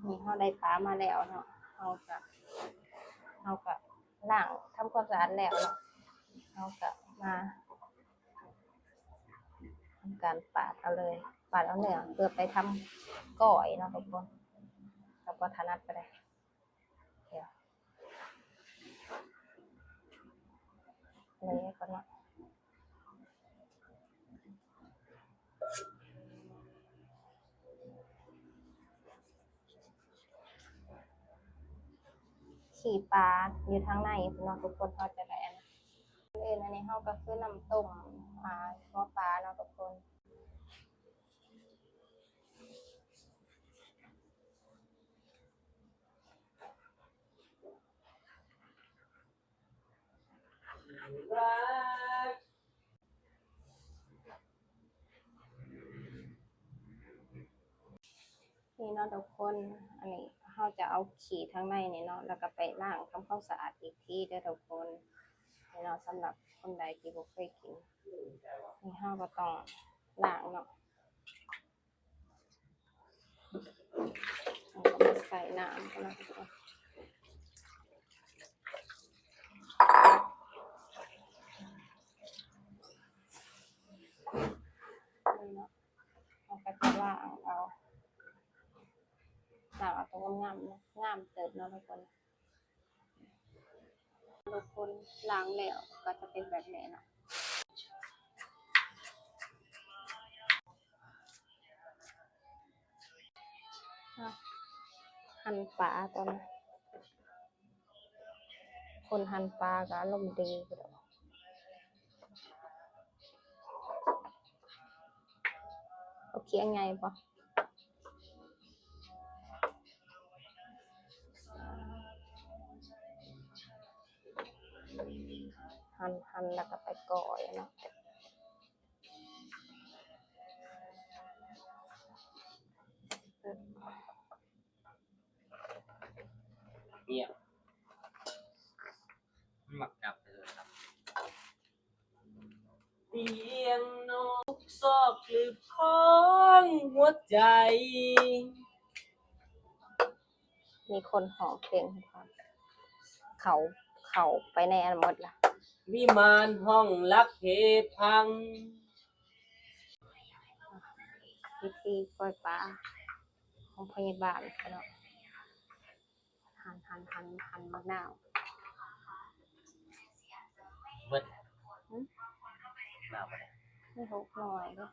ນີ້ເຮົາໄດ້ປາມາແລ້ວເນາະ ເຮົາກະ ເຮົາກະລ້າງທຳຄວາມສະອາດແລ້ວເນາະ ເຮົາກະມາທຳການປາດເອົາເລີຍ ປາດເອົາເນື້ອເພື່ອໄປທຳກ້ອຍເນາະທຸກຄົນ ເຮົາບໍ່ຖະໜັດປານໃດ ດຽວ ເລີຍກ່ອນເນາະ ຂີ້ປາຢູ່ທາງໃນພຸ້ນເນາະທຸກຄົນ ເຮົາຈະໄດ້ອັນນັ້ນ ເອີ້ນອັນນີ້ເຮົາກໍຄືນ້ຳຕົ້ມ ອ່າ ຫົວປາເນາະທຸກຄົນ. ນີ້ເນາະທຸກຄົນ ອັນນີ້ເຮົາຈະເອົາຂີ້ທາງໃນນີ້ເນາະ ແລ້ວກໍໄປລ້າງທຳຄວາມສະອາດອີກທີເດີທຸກຄົນ ນີ້ເນາະ ສຳລັບຄົນໃດທີ່ບໍ່ເຄີຍກິນ ນີ້ເຮົາກໍຕ້ອງລ້າງເນາະ. ເຮົາກໍມາໃສ່ນ້ຳກ່ອນເນາະ ນີ້ເນາະ ເຮົາກໍຈະລ້າງເອົາ ລ້າງເອົາໂຕງາມໆເນາະ ງາມເຕີບເນາະທຸກຄົນ. ທຸກຄົນ ລ້າງແລ້ວກໍຈະເປັນແບບນີ້ເນາະ ອະ ຫັນປາຕອນ ຄົນຫັນປາກໍອາລົມດີ ເອົາຄຽງໃຫຍ່ບໍ່? ຫັນ ຫັນແລ້ວກໍໄປກ້ອຍເນາະ ງຽບ ມັນມັກຈັບໂທລະສັບ. ຕຽງນອນ ຊອກລຶບຂອງຫົວໃຈ. ມີຄົນຮ້ອງເພງໃຫ້ຟັງ ເຂົາ ເຂົ້າໄປໃນອັນໝົດລະ ວິມານຫ້ອງລັກເຮພັງ. ວິທີປ່ອຍປາຂອງພະຍາບານເນາະ. ຫັນ ຫັນ ຫັນ ຫັນໝາກນາວ ເບິດ ຫຶ? ໜາວປານໃດ? ມີຫົກໜ່ວຍເດ້.